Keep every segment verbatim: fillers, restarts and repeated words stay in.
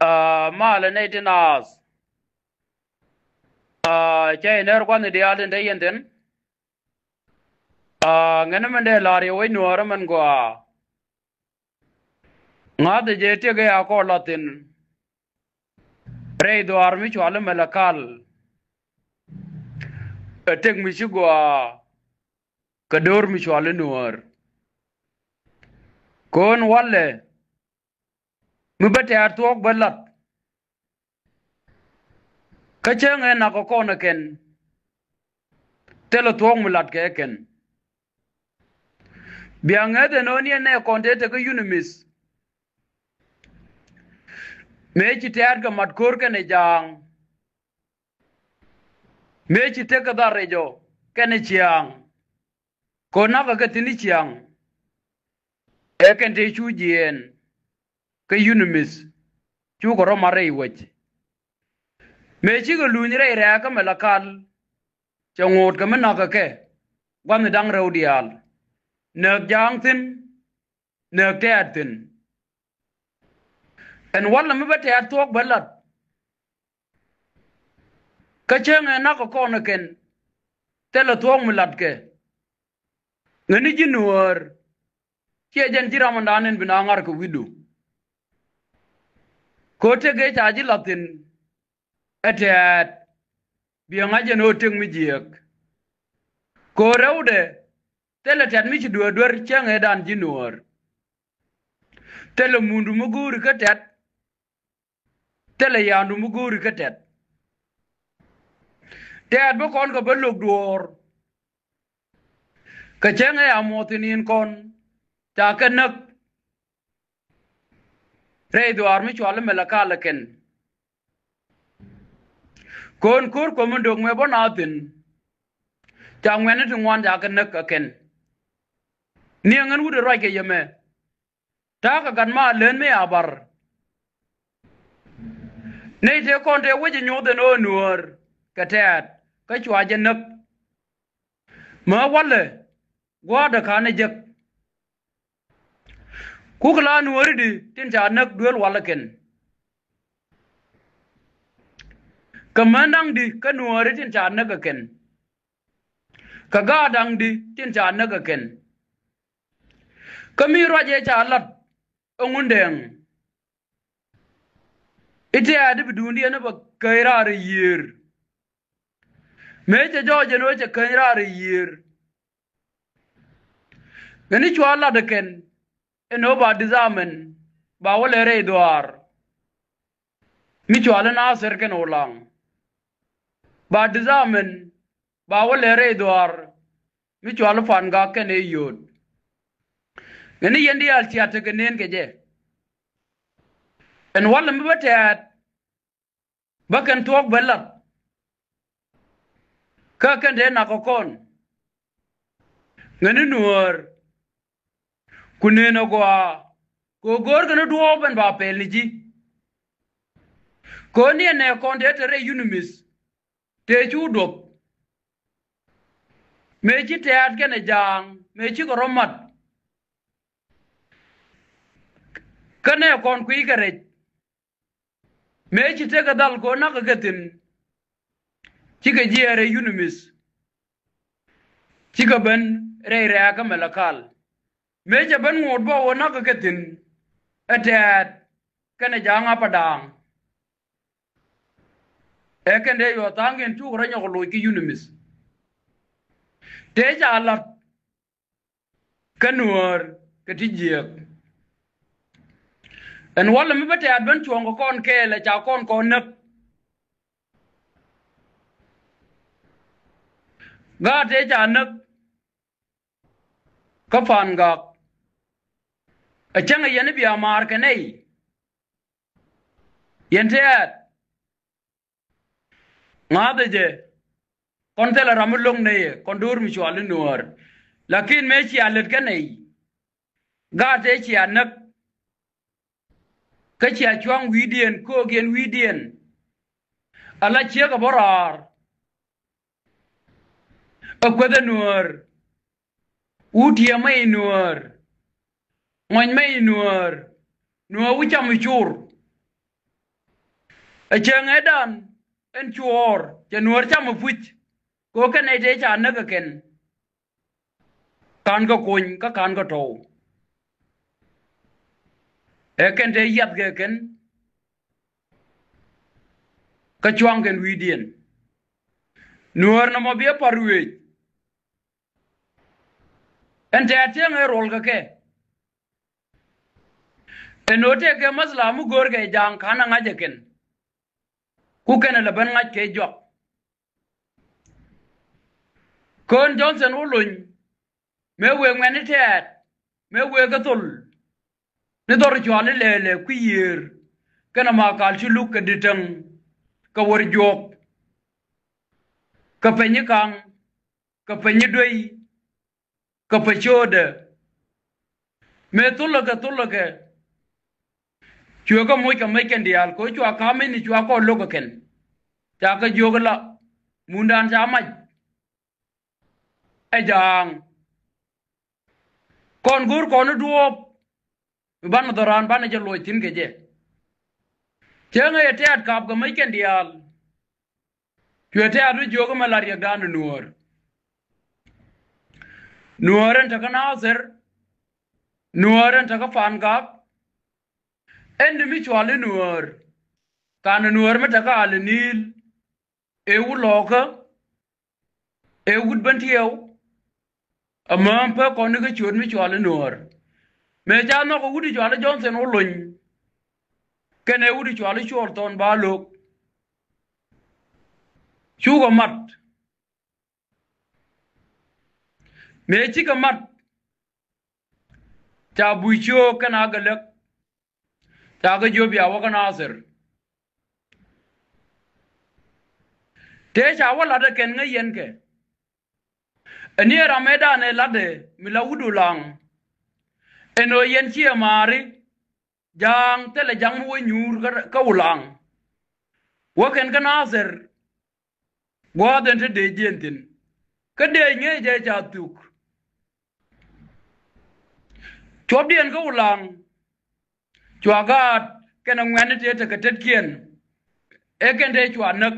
Aa, malɛ nɛy ti naath. Aa, cä yɛ nɛr gua̱thni diaal tin te yɛn thi̱n. Aa, ŋäni min dee la̱r yɛ wec nuäärä min gɔaa. Ŋa̱thɛ jɛ tëk ëë a kɔn la̱th thi̱n rɛy dhuaar mi cɔal i̱ Malakal. Ɛ tëk mi ci gɔaa kɛ do̱r mi cɔal i̱ nuäär. Kɔn walɛ mi bä tɛ̈t thuɔ̱k bä lat. Kä cäŋ ɛ nak kɛ kɔn ɛ kɛn. Thilɛ thuɔ̱k mi lat kɛ kɛn. Bia ŋäth ɛn ɣöö ni ɛn nɛ kɔn tëë tekɛ yunimith. Mëë ci tɛ̈t kɛ mat ko̱r kɛnɛ ja̱a̱ŋ. Mëë ci tekɛ dhal rɛc ɔ kɛnɛ ciaŋ. Kɛ ɣöö nakä kɛ thi̱n i̱ ciaŋ. Ɛ kɛn tëë cu jiɛɛn kä yunimith cukɛ rɔ mat rɛy wec. Mëë cikɛ luny rɛy rɛ̈ɛ̈kä Malakal. Cɛ ŋo̱o̱t kɛ mi nakä kɛ gua̱thni da̱ŋ rɛw diaal. Nääk ja̱a̱ŋ thi̱n. Nääk tɛ̈t thi̱n. Ɛn walɛ mi bä tɛ̈t thuɔ̱k bä lat. Kä cäŋ ɛ nak kɛ kɔn ɛ kɛn. Thilɛ thuɔ̱k mi latkɛ. Ŋäni ji̱ nuäär. Ciɛ jɛn ji̱ ramɔndan in bi na ŋa̱r kɛ wi̱du. Kɛ ɣöö tëk ëë ca ji̱ la̱th thi̱n. Ɛ tɛ̈t. Biɛ ŋa̱c ɛn ɣöö tëk mi jiääk. Kɛ ɣöö rɛwdɛ. Thilɛ tɛ̈t mi ci dueer duer cäŋ ëëdan ji̱ nuäär. Thilɛ mundu mi go̱o̱ri kä tɛ̈t. Thilɛ ya̱a̱ndu mi go̱o̱ri kä tɛ̈t. Tɛ̈t bä kɔn kɛ bä lo̱k duɔ̱ɔ̱r. Kɛ cäŋ ëë a muɔth thi̱n in kɔn ca kɛ näk. Rɛy dhuaar mi cɔal i̱ Malakal ɛ kɛn. Kɔn ko̱r kuɔ̱m in dök mëë bä naath thi̱n. Ca ŋuɛ̈tni ti ŋuan ca kɛ näk ɛ kɛn. Ni ɛŋɛn wut ɛ ruac kɛ yɛmɛ. Ta̱a̱ kɛ gat ma län mi a bar. Nɛy tëë kɔn tëë wec ɛ nyoth ɛn ɣöö nuäär kɛ tɛ̈t kä cua jɛ näk. Mä walɛ gua̱a̱thdɛ ka̱n ɛ jek. Kukɛ la nuääri di tin ca näk duel walɛ kɛn. Kɛ män da̱ŋ di kä nuääri tin ca näk ɛ kɛn. Kɛ gaat da̱ŋ di tin ca näk ɛ kɛn. Kä mi ruac ëë ca lat ɛ Ŋundɛŋ. I̱ tɛ̈t i̱ bi duundiɛn i̱ bɛ käny raar ɛ yiëër. Mëë cɛ jɔɔc ɛn ɣöö cɛ käny raar ɛ yiëër. Ɣän i̱ cua lat ɛ kɛn ɛn ɣöö ba disarmament ba wä lɛ rɛy dhuaar. Mi cɔal i̱ Nathir kɛnɛ Ulaŋ. Ba disarmament ba wä lɛ rɛy dhuaar. Mi cɔal i̱ Pangak kɛnɛ Yio̱o̱t. Ɣän i̱ yɛn diaal cia tekɛ neen kɛ jɛ. Ɛn walɛ mi bä tɛ̈t. Bä kɛn thuɔ̱k bä lat. Kä kɛn tëë nak kɛ kɔn. Ŋäni nuäär. Ku neen ɛ gɔaa. Kɛ ɣöö go̱o̱r kɛn i̱ duɔ̱ɔ̱p ɛn ba pɛl ni ji̱. Kɛ ɣöö ni ɛn nɛ kɔn tëë te rɛy yunimith. Tëë cu duɔ̱p. Mëë ci tɛ̈t kɛnɛ ja̱a̱ŋ mëë cikɛ rɔ mat. Kä nɛ kɔn kui̱ kɛ rɛc. Mëë ci tekɛ dhal kɛ ɣöö nakä kɛ thi̱n. Cikɛ jiɛɛr rɛy yunimith. Cikɛ ben rɛy rɛ̈ɛ̈kä Malakal. Mëë cɛ ben ŋo̱o̱t bä ɣöö nakä kɛ thi̱n. Ɛ tɛ̈t kɛnɛ ja̱a̱ŋ a Padaaŋ. Ɛ kɛn dee yuɔth tha̱a̱ŋkiɛn cukɛ rɔ nyɔk loc kä yunimith. Tëë ca la̱t. Kä nuäär kɛ ti jiääk. Ɛn walɛ mi bä tɛ̈t ben cuɔ̱ɔ̱ŋ kɛ kɔn kɛɛl ɛ ca kɔn kɔn näk. Gaat tëë ca näk. Kä Pangak. Ɛ cäŋ ɛ yɛn i̱ bia maar kɛ nɛy. Yɛn tɛ̈t. Ŋa̱thɛ jɛ. Kɔn thilɛ ram mi lo̱ŋ nɛy ɛ kɔn do̱r mi cɔal i̱ nuäär. Lakin mëë cia lät kä nɛy. Gaat tëë cia näk. Kä cia cua̱ŋ wi̱i̱diɛn köökiɛn wi̱i̱diɛn. Ala ciek ɛ bä raar. Ɛ kueth ɛ nuäär. Wut tiɛɛmä i̱ nuäär. Ŋɔ̱ny mä i̱ nuäär. Nuäär wi̱c cam i̱ cur. Ɛ cäŋ ëëdan ɛn cuɔɔr cɛ Nuäär cam ɛ puc. Kɛ ɣöö kɛn nɛy tëë ca näk ɛ kɛn, ka̱n kɛ kony kä ka̱n kɛ tɔ̱w. Ɛ kɛn tëë yiath kɛ kɛn kä cua̱ŋ kɛn wi̱i̱diɛn. Nuäär nɔmɔ bi ɛ pa̱r wëëc. Ɛn tɛ̈t tiɛŋ ëë ruɔl kɛ kɛ. Ɛn ɣöö tëëkɛ mathla mi go̱o̱rkɛ Ja̱a̱ŋ ka̱n ɛ ŋa̱c ɛ kɛn. Ku kɛn ɛ lɛ ben ŋa̱c kɛ jɔak. Kään Johnson Olony mëë wëë ŋuɛ̈tni tɛ̈t, mëë wëë kɛ thol ni dhɔr cɔal i̱ Lɛɛlɛ kui̱ yiëër, kɛnɛ Makal Culuk kɛ Di̱täŋ, kɛ Wär Juɔ̱k, kɛ Pɛny i̱ Kaŋ, kɛ Pɛny i̱ Duey, kɛ Pɛcodɛ. Mëë thulɛ kɛ, thulɛ kɛ, cuɛ kɛ moc kɛ mec kɛn diaal, kɛ ɣöö cua ka̱m i̱ni cua kɔn lo̱k kɛ kɛn. Ca kɛ jiök i̱ la, mundan ca mac ɛ Ja̱a̱ŋ. Kɔn go̱o̱r kɔn i̱ duɔ̱ɔ̱p, mi banɛ dhɔran banɛ jɛ luɔc thi̱n kɛ jɛ. Cäŋ ëë tɛ̈t ka̱p kɛ mec kɛn diaal. Cuɛ tɛ̈t wi̱c jiök ɛmɛ la riɛkdan ɛ Nuäär. Nuäär ɛn te kä Nathir, Nuäär ɛn te kä Pa̱a̱n Gak, ɛn ni mi cɔal i̱ Nuäär. Ka̱n ɛ Nuäär mi te kä Al Ni̱i̱l, ëë wut Lɔɔkä, ëë wut Bentiɛw, amäm pek kɔn ni kä ciöt mi cɔal i̱ Nuäär. Mëë ca nhɔk ɛ wut i̱ cɔal i̱ Johnson Olony, kɛnɛ wut i̱ cɔal i̱ Cuɔl Thɔn Ba Lo̱k. Cukɛ mat. Mëë cikɛ mat, ca Buy Cio̱o̱k kɛnɛ Agɛ Lek, ca kɛ jiök bia wä kä Nathir. Tëë ca wä lat ɛ kɛn ŋäc yɛn kɛ. Ɛ ni ɛ ram ëëdan ëë latdɛ mi la wut Ulaŋ. Ɛn ɣöö yɛn ciɛ maari, Ja̱a̱ŋ, thilɛ Ja̱a̱ŋ mi wä nyuur kä, kä Ulaŋ. Wä kɛn kä Nathir, gua̱a̱th ɛn te dee jiɛn thi̱n. Kä dee ŋi̱eec ɛ ca thuk. Cuɔpdiɛn kä Ulaŋ, cua gaat kɛnɛ ŋuɛ̈tni tëë tekɛ tetkiɛn. Ëë kɛn tëë cua näk.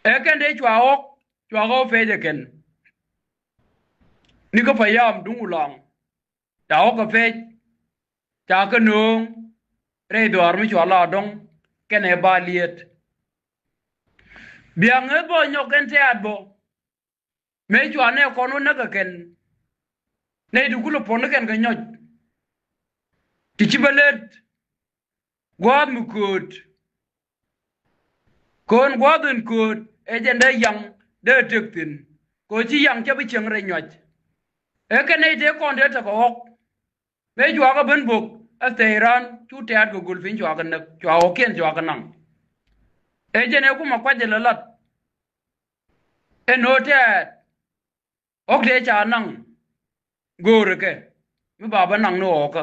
Ëë kɛn tëë cua ɣɔ̱k, cua ɣɔ̱k pɛc ɛ kɛn. Ni kä payam duŋ Ulaŋ. Ca ɣɔ̱k kɛ pɛc, ca kɛ nööŋ rɛy dhɔaar mi cua la dɔ̱ŋ kɛnɛ ba liet. Bia ŋäth bä nyɔk kɛn tɛ̈t bä. Mëë cua nɛ kɔn wä näk kɛ kɛn. Nɛy ti kulɛ puɔ̱n ni kɛn kɛ nyɔc. Ti ci bä let. Gua̱a̱th mi kööt. Kään gua̱a̱th in kööt ɛ jɛn dee yaŋ dee tëk thi̱n. Kɛ ɣöö ci yaŋ cä bi cieŋ rɛy nyuac. Ëë kɛn nɛy tëë kɔn dee tekɛ ɣɔ̱k. Mëë cuakɛ ben bök ɛ thɛy raan cu tɛ̈t kɛ göl piny cuakɛ näk, cua ɣɔ̱kiɛn cuakɛ naŋ. Ëë jɛn ëë kumɛ kuac jɛ lɛ lat. Ɛn ɣöö tɛ̈t ɣɔ̱k tëë ca naŋ göörikɛ mi ba bä naŋ ni ɣɔ̱kä.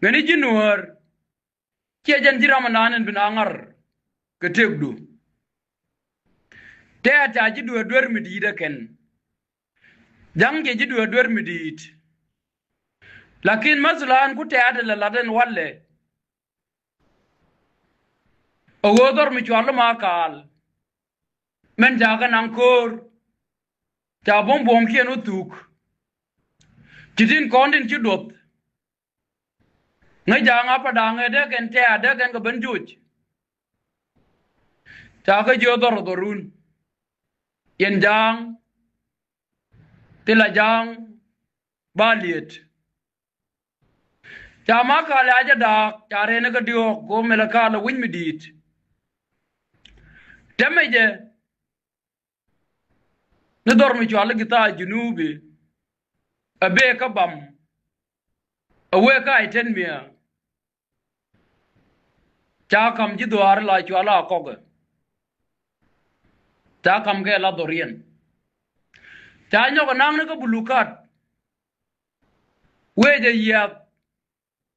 Ŋäni ji̱ Nuäär ciɛ jɛn ji̱ ram ɛnan in bi na ŋa̱r kɛ tëkdu. Tɛ̈t ca ji̱ dueer duer mi di̱i̱t ɛ kɛn. Ja̱ŋ cɛ ji̱ dueer duer mi di̱i̱t. Lakin mathalan ku tɛ̈t ɛ lɛ lat ɛn walɛ. Ɛ ɣöö dhɔr mi cual i̱ Makal. Mɛn ca kɛ naŋ köör. Ca buɔ̱m buɔ̱mkiɛn wä thuk. Ci tin kɔn tin ci duɔth. Ŋäc Ja̱a̱ŋ a Padaŋ ɛ dee kɛn tɛ̈t dee kɛn kɛ ben joc. Ca kɛ jiök dhɔr dhɔrun. Yɛn Ja̱a̱ŋ. Thilɛ Ja̱a̱ŋ ba liet. Ca Makal a jɛ da̱a̱k, ca rɛn kä diɔ̱ɔ̱k, go̱o̱k Malakal ɛ wi̱c mi di̱i̱t. Tɛmɛ jɛ ni dhɔr mi cual i̱ Githaa Junubi, ɛ bee kä bam, ɛ wee kä Itɛnmia. Ca ka̱m ji̱ dhuaar la cual a kɔkɛ. Ca ka̱m kɛ la dhɔriɛn. Ca nyɔk ɛ naŋ ni kä Bulukat. Wee jɛ yiath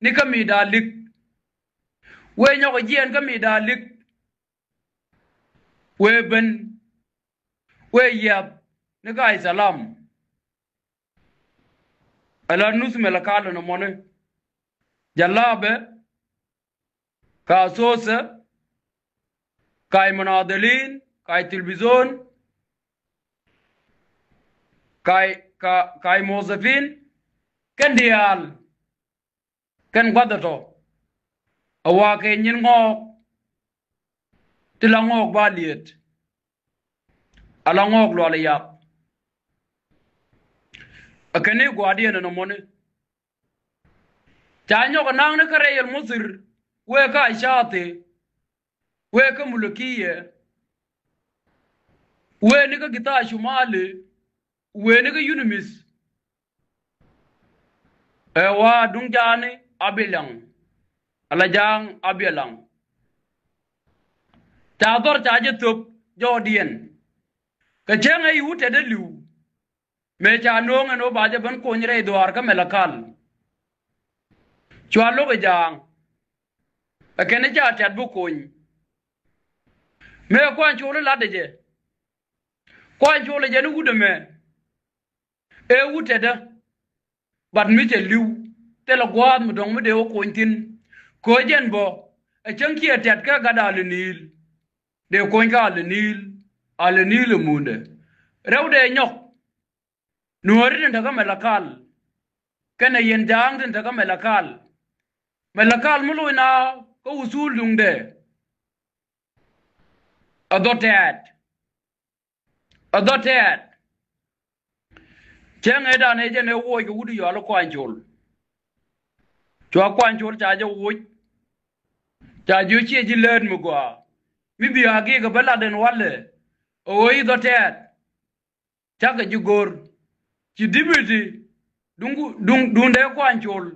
ni kä Mi̱i̱da Lik. Wee nyɔk ɛ jiɛɛn kä Mi̱i̱da Lik. Wee ben. Wee yiath ni kä Aisalam. Ala nuth Malakal nɔmɔni. Jalabɛ. Ka sothɛ, ka imunadhilin, ka itilbizon, ka i, ka, ka imuwazafin, kɛn diaal, kɛn gua̱th ɛ tɔ. A wa kɛ nyin ŋɔɔk, ti la ŋɔɔk ba liet. A la ŋɔɔk lual iyak. A kɛn i̱ gua̱a̱diɛn ɛn ɔmɔni. Ca nyɔk ɛ naŋni kä rɛy ɛl Muthir, wee kä Acathi, wee kä Mulukiya, wee ni kä Githa Shumali, wee ni kä Yunimith. Ɛ wa duŋ jaani Abilaŋ, ala ja̱a̱ŋ Abilaŋ. Ca dhɔr ca jɛ thöp jɔɔdiɛn. Kɛ cäŋ ɛ i̱ wut tɛt dee li̱w. Mëë ca nööŋ ɛn ɣöö ba jɛ ben kony rɛy dhuaar kä Mɛlɛkal. Cua lo̱k ɛ ja̱a̱ŋ. Ɛ kɛn i̱ ca tɛt bi kony. Mëë kuany col i̱ latdɛ jɛ. Kuany col ɛ jɛ ni wut ɛmɛ. Ëë wut tɛtdä. Bat mi cɛ li̱w. Thilɛ gua̱a̱th mi dɔ̱ŋ mi dee wä kony thi̱n. Köö jɛn bä. Ɛ cäŋ ciɛ tɛt kä gat Alɛ Ni̱i̱l. Dee kony kä Alɛ Ni̱i̱l. Alɛ Ni̱i̱l ɛ mundɛ. Rɛwdɛ nyɔk. Nuääri tin te kä Mɛlɛkal. Kɛnɛ yɛn ja̱a̱ŋ tin te kä Mɛlɛkal. Mɛlɛkal mi loc na kä wuthul duŋdɛ. Ɛ dhɔ tɛɛt. Ɛ dhɔ tɛɛt. Cäŋ ëëdan ëë jɛn ëë woc kɛ wut i̱ yɔal i̱ kuany col. Cua kuany col ca jɛ woc. Ca jiö ciɛ ji̱ läät mi gɔaa. Mi bi a gi̱i̱k ɛ bä lat ɛn walɛ. Ɛ ɣöö i̱ dhɔ tɛɛt. Cakɛ ji̱ go̱r. Ci dipiti duŋ, duŋ, duŋdɛ kuany col.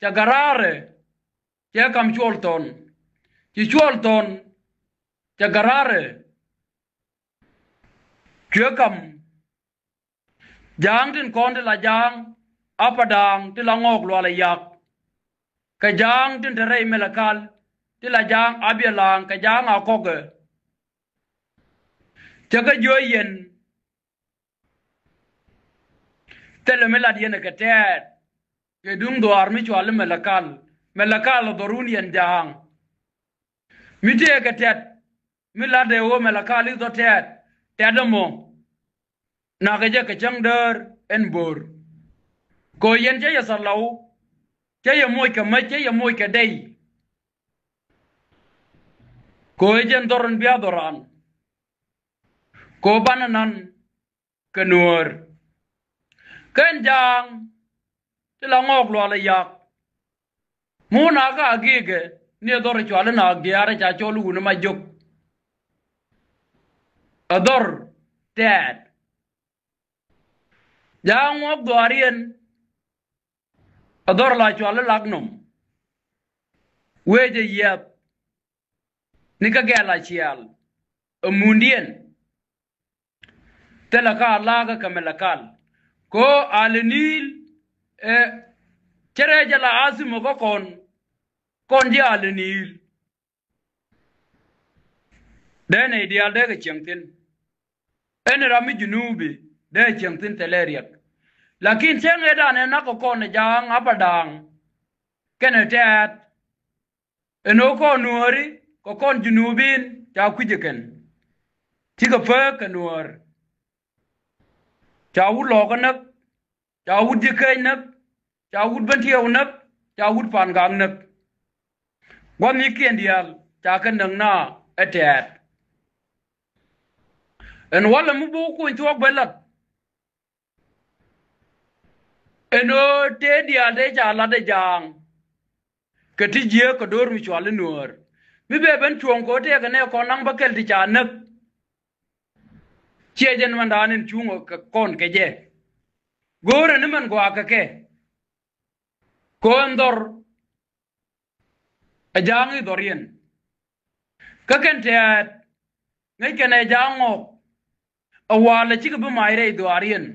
Ca garaarɛ. Cɛ kam cuɔl thɔn. Ci cuɔl thɔn. Ca garaarɛ. Cuɛ kam. Ja̱a̱ŋ tin kɔn ti la ja̱a̱ŋ Apadaŋ ti la ŋɔɔk lual ɛ yak. Kɛ ja̱a̱ŋ tin te rɛy Mɛlɛkal ti la ja̱a̱ŋ Abiɛlaŋ kɛ ja̱a̱ŋ Akɔkɛ. Cä kä jiö yɛn. Thilɛ mi lat yɛn ɛ kɛ tɛɛt. Kɛ duŋ dhuaar mi cual i̱ Mɛlɛkal. Mɛlɛkal ɛ dhɔrun yɛn ja̱a̱ŋ. Mi tëëkɛ tɛt. Mi latdɛ ɣöö Mɛlɛkal i̱ dhɔ tɛɛt. Tɛt ɛmɔ. Nakɛ jɛ kɛ cäŋ däär ɛn bo̱o̱r. Kɛ ɣöö yɛn cä yɛ thalaw. Cä yɛ moc kɛ mäc, cä yɛ moc kɛ dɛy. Kɛ ɣöö jɛn dhɔr in bia dhɔran. Kɛ ɣöö banɛ nan kɛ nuäär. Kɛn ja̱a̱ŋ ti la ŋɔɔk lual ɛ yak. Mun a kä a gi̱i̱kɛ ni ɛ dhɔr cual in a giaar ɛ ca cɔl wun ɛ ma jök. Ɛ dhɔr tɛɛt. Ja̱a̱ŋ ŋɔɔk dhuaar yɛn. Ɛ dhɔr la cual i̱ lak nɔm. Wee jɛ yiath. Ni kä gɛl a ciaal. Ɛ mundiɛn. Thilɛ ka la̱a̱kä kɛ Mɛlɛkal. Kɛ ɣöö Alɛ Ni̱i̱l. Ɛ cɛ rɛɛ jɛ la athimä kä kɔn. Kɔn ji̱ Alɛ Ni̱i̱l. Dee nɛy diaal dee kɛ cieŋ thi̱n. Ɛn ram mi junubi dee cieŋ thi̱n thilɛ riɛk. Lakin cäŋ ëëdan ɛ nak kɛ kɔn ɛ ja̱a̱ŋ Apadaŋ. Kɛnɛ tɛɛt. Ɛn ɣöö kɔn nuääri kɛ kɔn junubin ca kui̱c ɛ kɛn. Cikɛ pek kɛ nuäär. Ca wut lɔɔkä näk. Ca wut ji̱ kec näk. Ca wut ben tiɛw näk. Ca wut pan gak näk. Gua̱thnikiɛn diaal ca kɛ näk na ɛ tɛɛt. Ɛn walɛ mi bi wä kuny thuɔ̱k ben lat. Ɛn ɣöö tëë diaal tëë ca lat ɛ ja̱a̱ŋ. Kɛ ti jiääk kɛ do̱r mi cual i̱ nuäär. Mi bɛ ben cuɔ̱ŋ kɛ ɣöö tëëkɛ nɛ kɔn naŋ bä kɛl ti ca näk. Ciɛ jɛn mandan in cuŋ kɛ kɔn kɛ jɛ. Go̱o̱rɛ ni mɛn gɔaa kɛ kɛ. Kɛ ɣöö ɛn dhɔr. Ɛ ja̱a̱ŋ i̱ dhɔriɛn. Kä kɛn tɛ̈t ŋäc kɛn ɛ ja̱a̱ŋ ŋɔk. Ɛ walɛ cikɛ bi mac rɛy dhɔaariɛn.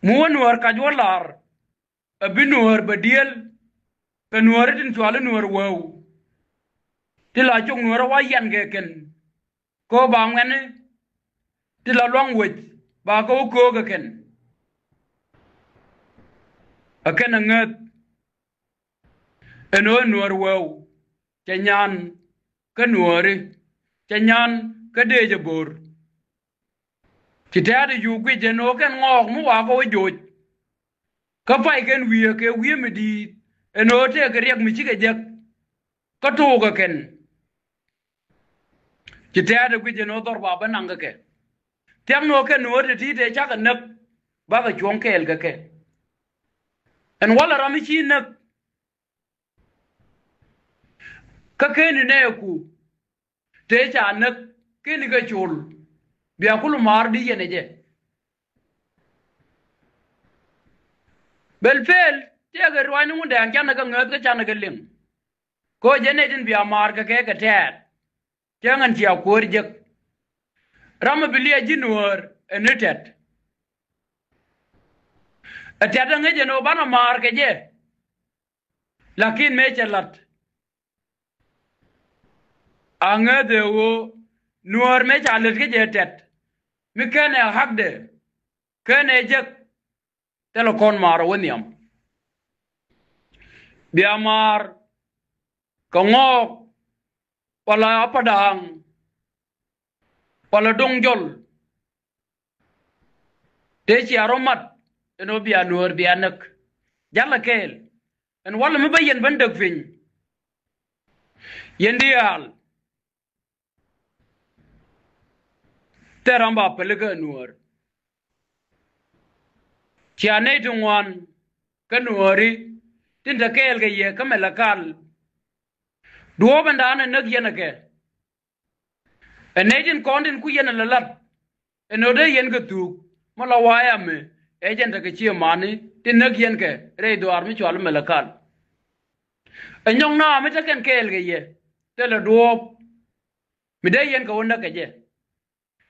Mi wä nuäär kac wä lar. Ɛ bi nuäär bɛ dieel. Kɛ nuäär i̱ tin cual i̱ nuäär wäw. Ti la cok nuäär ɛ wa yian kɛ kɛn. Kɛ ɣöö ba ŋuɛ̈ni ti la luaŋ wec ba kɛ wä köök ɛ kɛn. Ɛ kɛn ɛ ŋäth. Ɛn ɣöö nuäär wee cɛ nyan kä nuääri, cɛ nyan kä dëëcɛ bo̱r. Ci tɛ̈t ɛ yuu guic ɛn ɣöö kɛn ŋɔɔk mi wakä wä joc. Kä pay kɛn wiee kɛ wiee mi di̱i̱t ɛn ɣöö tëëkɛ riɛk mi cikɛ jek. Kä tuukɛ kɛn. Ci tɛ̈t ɛ guic ɛn ɣöö dhɔr ba bä naŋ kɛ kɛ. Thia̱k ni ɣöö kɛn nuäär ti̱ti̱ tëë cakɛ näk, bakɛ cuɔ̱ŋ kɛɛl kɛ kɛ. Ɛn walɛ ram mi ci näk. Kä keni nɛɛku tëë ca näk keni kɛ col. Bia kul maar di yɛn ɛ jɛ. Bɛl pel tëëkɛ ruaacni Wundɛ ɛn canɛ kɛ ŋääth kä canɛ kɛ liŋ. Kɛ ɣöö jɛ nɛy tin bia maar kɛ kɛ kɛ tɛ̈t. Cäŋ ɛn cia kuäär jek. Ram mi bi liɛc ji̱ nuäär ɛn ni tɛ̈t. Ɛ tɛ̈t ɛ ŋäc ɛn ɣöö banɛ maar kɛ jɛ. Lakin mëë cɛ la̱t. A ŋäth ɛ ɣöö nuäär mëë ca lät kä jɛ tɛ̈t. Mi kɛn ɛ hakdɛ. Kɛn ɛ jek. Thilɛ kɔn maar ɛ wä nhiam. Bia maar kɛ ŋɔɔk, wala a Padaŋ, wala Do̱ŋ Jɔl. Tëë cia rɔ mat ɛn ɣöö bia nuäär bia näk. Jalɛ kɛɛl. Ɛn walɛ mi bä yɛn ben däk piny. Yɛn diaal. Thil ram ba pälikä nuäär. Cia nɛy ti ŋuan kä nuääri tin te kɛɛl kɛ yɛ kä Malakal. Duɔ̱ɔ̱p ɛn da̱a̱n ɛ näk yɛn ɛ kɛ. Ɛ nɛy tin kɔn tin ku yɛn ɛ lɛ lat. Ɛn ɣöö dee yɛn kɛ thuuk mi la wa̱a̱ yamɛ ɛ jɛn tekɛ cië mani tin näk yɛn kɛ rɛy dhuaar mi cɔal i̱ Malakal. Ɛ nyɔk naath mi te kɛn kɛɛl kɛ yɛ thilɛ duɔ̱ɔ̱p mi dee yɛn kɛ wä näk kɛ jɛ.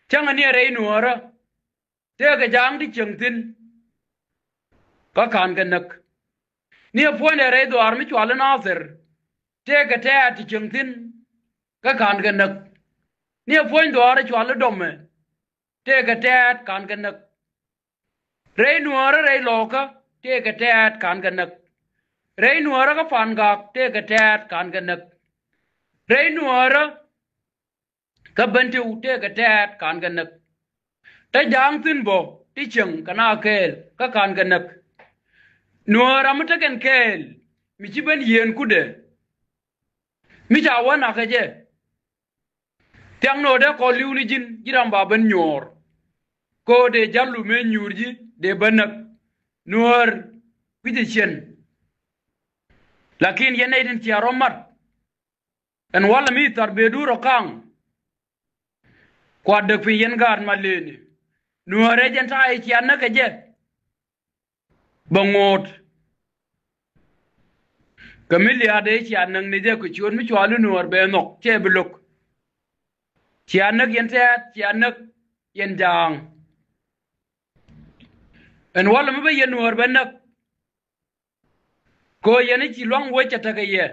Cäŋɛ ni ɛ rɛy nuäärä tëëkɛ ja̱a̱ŋ ti cieŋ thi̱n kä ka̱n kɛ näk. Ni ɛ puɔ̱nydɛ rɛy dhuaar mi cɔal i̱ Nathir tëëkɛ tɛ̈t ti cieŋ thi̱n kä ka̱n kɛ näk. Ni ɛ puɔ̱ny dhuaar i̱ cɔal i̱ Dɔmɛ tëëkɛ tɛ̈t ka̱n kɛ näk. Rɛy nuäärä rɛy Lɔɔkä tëëkɛ tɛ̈t ka̱n kɛ näk. Rɛy nuäärä kä Pa̱a̱n Ga̱a̱k tëëkɛ tɛ̈t ka̱n kɛ näk. Rɛy nuäärä kä Bentiu tëëkɛ tɛ̈t ka̱n kɛ näk. Te ja̱a̱ŋ thi̱n bä ti cieŋ kɛ naath kɛɛl kä ka̱n kɛ näk. Nuäär ram mi te kɛn kɛɛl mi ci ben yieen kutdɛ. Mi ca wä nakä jɛ. Thia̱ŋ ni ɣöö dee kɔn li̱w ni ji̱n, ji̱ ram ba ben nyuɔ̱ɔ̱r. Kɛ ɣöö dee ja̱l lu mëë nyuur ji̱ dee ben näk. Nuäär gui̱cɛ cieŋ. Lakin yɛn nɛy tin cia rɔ mat. Ɛn walɛ mi thar bëëdu rɔ ka̱ŋ. Kua däk piny yɛn gaat ma lëëni. Nuäärä jɛn ta̱a̱ i̱ cia näk kɛ jɛ. Bɛ ŋo̱o̱t. Kɛ mi lia̱a̱dɛ cia näk ni jɛ kɛ ciöt mi cɔal i̱ nuäär bɛ nhɔk cɛ bi lo̱k. Cia näk yɛn tɛ̈t, cia näk yɛn ja̱a̱ŋ. Ɛn walɛ mi bä yɛn nuäär bɛ näk. Kɛ ɣöö yɛn i̱ ci lua̱ŋ wec cɛ tekɛ yɛ.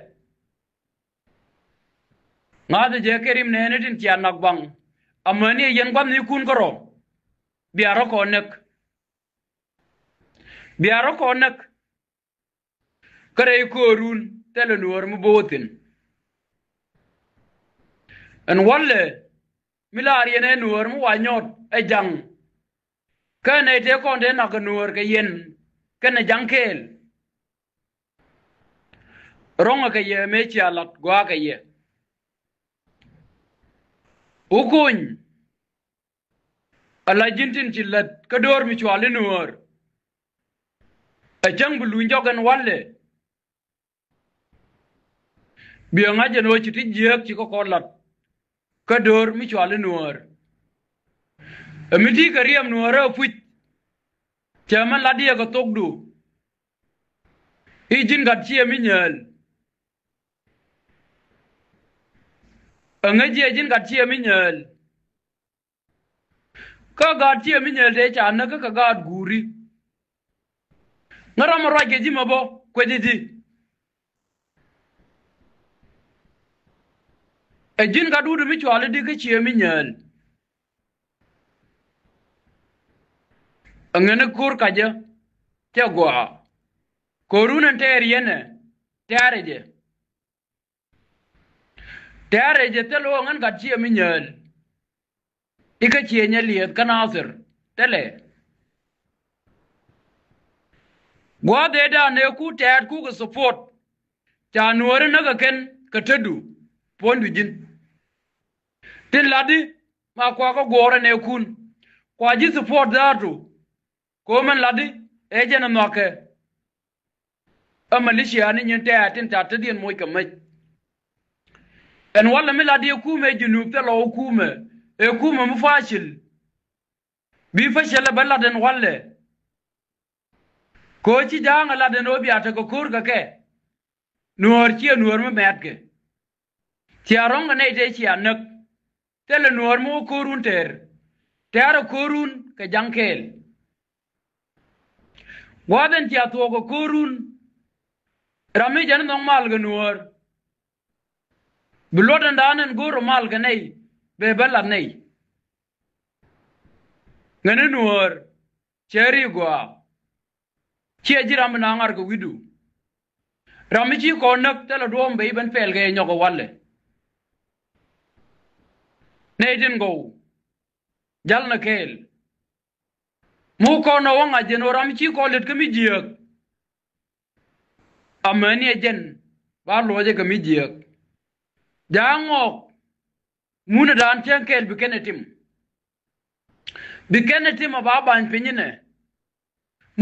Ŋa̱thɛ jɛ kɛ rim nɛɛni tin cia nak baŋ. Amäni ɛ yɛn gua̱thnikun kärɔ̱. Bia rɔ kɔn näk. Bia rɔ kɔn näk. Kä rɛy köörun thilɛ nuäär mi bo̱o̱ thi̱n. Ɛn walɛ mi laar yɛn ɛ nuäär mi wa nyɔt ɛ ja̱ŋ. Kä nɛy tëë kɔn tëë nak kɛ nuäär kɛ yɛn kɛnɛ ja̱ŋ kɛɛl. Ro̱ŋɛ kɛ yɛ mëë cia lat gua̱a̱kɛ yɛ. Wä kony. Ala ji̱n tin ci lät kä do̱r mi cɔal i̱ nuäär. Ɛ cäŋ bi luny jɔk ɛn walɛ. Biɛ ŋa̱c ɛn ɣöö ci ti jiääk ci kä kɔn lat. Kä do̱r mi cɔal i̱ nuäär. Ɛ mi ti kɛ riɛm nuäärä ɛ puc. Cɛ mɛn lat diɛ kɛ thokdu. I̱ ji̱n gat ciɛ mi nyääl. Ɛ ŋäc jiɛ ji̱n gat ciɛ mi nyääl. Kä gaat ciɛ mi nyɛl tëë ca näk kä kɛ gaat guuri. Ŋä ram mi ruac kɛ ji̱ mɛ bä kuecä ji̱. Ɛ ji̱n gat wut mi cuali di kä ciɛ mi nyɛl. Ɛ ŋäni ko̱r kacä cɛ gɔaa. Ko̱run ɛn tɛɛr yɛnɛ tɛɛrɛ jɛ. Tɛ̈rɛ jɛ thil ɣöö ŋän gat ciɛ mi nyääl. Ikä ciɛ nyɛ liɛth kä Nathir thilɛ. Gua̱a̱th ëëdan ëë ku tɛ̈t kukɛ support. Ca Nuääri näk ɛ kɛn kɛ tetdu puɔ̱nydu ji̱n. Tin latdi ma kuakä guɔ̱ɔ̱rä nɛɛkun. Kua ji̱ support dhaatu. Ko̱o̱mɛn latdi ëë jɛn ɛ nhɔakɛ. Ɛ militia ni nyin tɛ̈t tin ca tetdiɛn moc kɛ mec. Ɛn walɛ mi latdi ɛ kumɛ Junub thilɛ ɣöö kumɛ ɛ kumɛ mi facil. Bi facil ɛ bä lat ɛn walɛ. Kɛ ɣöö ci ja̱a̱ŋ ɛ lat ɛn ɣöö bia tekɛ ko̱r kɛ kɛ. Nuäär ciɛ Nuäär mi mɛ̈tkɛ. Cia rɔ̱ŋ kɛ nɛy tëë cia näk. Thilɛ Nuäär mi wä ko̱run tɛɛr. Tɛ̈rɛ ko̱run kɛ ja̱ŋ kɛɛl. Gua̱a̱th ɛn cia thuɔɔk kɛ ko̱run. Ram mi jɛn nhɔk mal kɛ Nuäär. Bi luɔt ɛn da̱a̱n ɛn go̱o̱r ɛ mal kɛ nɛy bɛ bä lat nɛy. Ŋäni Nuäär cɛ ri gɔaa. Ciɛ ji̱ ram bi na ŋa̱r kɛ wi̱cdu. Ram mi ci kɔn näk thilɛ duɔ̱ɔ̱m bɛ i̱ ben pɛl kɛ nyɔk ɛ walɛ. Nɛy tin gɔw. Jäl nɛ kɛɛl. Mu kɔn ɛ wä ŋa̱c jɛn ɣöö ram mi ci kɔn lät kä mi jiääk. Amäni ɛ jɛn ba luɔcɛ kɛ mi jiääk. Ja̱a̱ŋ ŋɔɔk. Munädan cäŋ kɛɛl bi kɛn ɛ tim. Bi kɛn ɛ tim ɛ ba ba̱ny piny inɛ.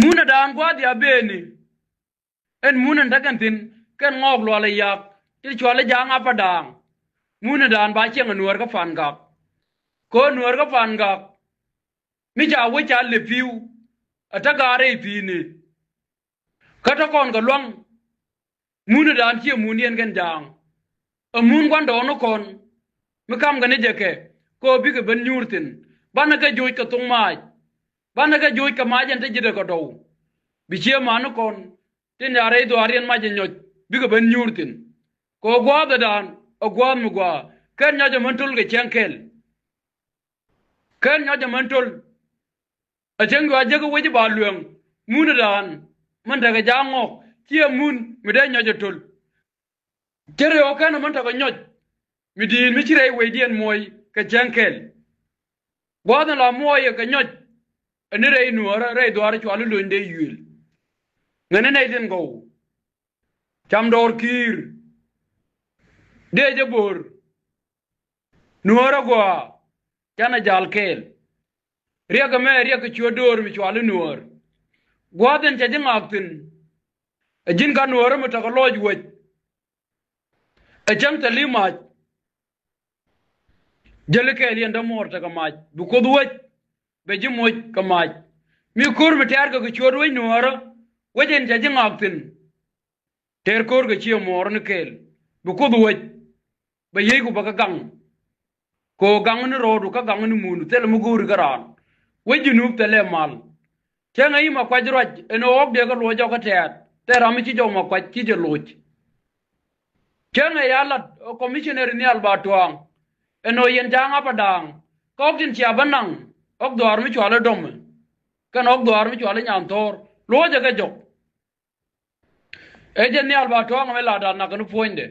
Munädan gua̱a̱th ya beni. Ɛn mun ɛn tekɛn thi̱n kɛn ŋɔɔk lual ɛ yak ti cual ɛ ja̱a̱ŋ Apadaŋ. Munädan ba cieŋ ɛ Nuäär kä Pangak. Kɛ ɣöö Nuäär kä Pangak mi ca wec ca lɛ pi̱w. Ɛ te gaar rɛy pi̱i̱ni. Kä te kɔn kɛ lua̱ŋ. Munädan ciɛ mun yɛn kɛn ja̱a̱ŋ. Ɛ mun gua̱ndɔɔŋnikɔn mi kamkɛ ni jɛ kɛ kɛ ɣöö bikɛ ben nyuur thi̱n. Banɛ kɛ joc kɛ thoŋ maac. Banɛ kɛ joc kɛ maac ɛn te ji̱dɛ kɛ dɔw. Bi ciɛ manikɔn tin ya rɛy dhuaar yɛn mac ɛ nyɔc bikɛ ben nyuur thi̱n. Kɛ ɣöö gua̱a̱thädan ɛ gua̱a̱th mi gɔaa. Ken nyɔc ɛ män töl kɛ cäŋ kɛl. Ken nyɔc ɛ män töl. Ɛ cäŋ juac jek ɛ wec i̱ ba lueŋ. Munädan män tekɛ ja̱a̱ŋ ŋɔɔk ciɛ mun mi dee nyɔc ɛ töl. Cä rɛw kɛn ɛ män tekɛ nyɔc mi di̱i̱t mi ci rɛy wecdiɛn muɔ̱ɔ̱c kɛ cäŋ kɛl. Gua̱a̱th in la muɔɔc ɛ kɛ nyɔc. Ɛ ni rɛy Nuäärä rɛy dhuaar cual i̱ lony dee yuëël. Ŋäni nɛy tin gɔw. Cam dɔɔr ki̱i̱r. Dee jɛ bo̱r. Nuäärä gɔaa. Canɛ ja̱l kɛɛl. Riɛk ɛmɛ riɛk kɛ ciöt döör mi cual i̱ Nuäär. Gua̱a̱th in cɛ ji̱ ŋaak thi̱n. Ɛ ji̱n ka Nuäärä mi tekɛ lɔc wec. Ɛ cäŋ thil i̱ mac. Jäli kɛɛl yɛn dämuɔɔr tekɛ mac bi Kuoth wec. Bɛ ji̱ moc kɛ mac. Mi ko̱r mi tɛ̈rkɛ kɛ ciöt wec Nuäärä. Wec in cɛ ji̱ ŋaak thi̱n. Tɛr ko̱r kɛ cië muɔɔr ni kɛɛl bi Kuoth wec. Bɛ yiëëcku bɛ kɛ gaŋ. Kɛ ɣöö gaŋ ni rɔɔdu kä gaŋ ni mundu thilɛ mi go̱o̱ri kä raan. Wec Junub thilɛ mal. Cäŋɛ i̱ Makuac ruac ɛn ɣɔ̱k dee kä luɔc jɔk kä tɛ̈t thil ram mi ci jɔk Makuac ci jɛ loc. Cäŋɛ ya lat ɛ commissioner Nhial Ba Tuaŋ. Ɛn ɣöö yɛn ja̱a̱ŋ Apadaŋ kä ɣɔ̱k tin cia bä naŋ ɣɔ̱k dhuaar mi cual i̱ Dɔmɛ. Kɛn ɣɔ̱k dhuaar mi cual i̱ Nyanthɔɔr luɔcɛ kɛ jɔk. Ɛ jɛ Nhial Ba Tuaŋ ɛmɛ la̱tdan nak kɛn puɔ̱nydɛ.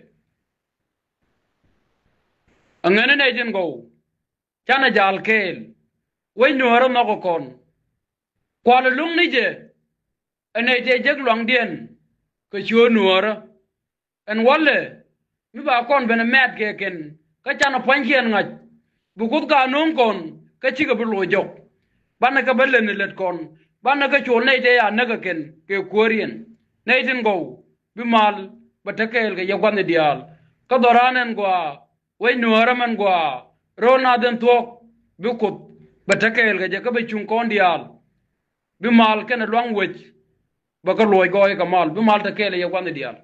Aŋäni nɛy tin gɔw. Canɛ ja̱l kɛɛl. Wec Nuäärä nhɔk ɛ kɔn. Kual ɛ luŋ ni jɛ. Ɛ nɛy tëë jek luaŋdiɛn kɛ ciöt Nuäärä. Ɛn walɛ mi ba kɔn ben ɛ mɛt kɛ kɛn kä canɛ pua̱nykiɛn ŋa̱c. Bi Kuoth ka no̱o̱ŋ kɔn kä cikɛ bi loc jɔk. Banɛ kɛ bä lät ni lät kɔn. Banɛ kɛ col nɛy tëë ya näk ɛ kɛn kɛ kuääriɛn. Nɛy tin gɔw bi mal bɛ te kɛɛl kɛ yɛ gua̱thni diaal. Kä dhɔran ɛn gɔaa wec Nuäärä mɛn gɔaa ro̱o̱l nath ɛn thuɔ̱k bi Kuoth bɛ te kɛɛl kɛ jɛ kä bɛ cuŋ kɔn diaal. Bi mal kɛnɛ luaŋ wec bɛ kä luɔc gɔɔy kɛ mal bi mal te kɛɛl kɛ yɛ gua̱thni diaal.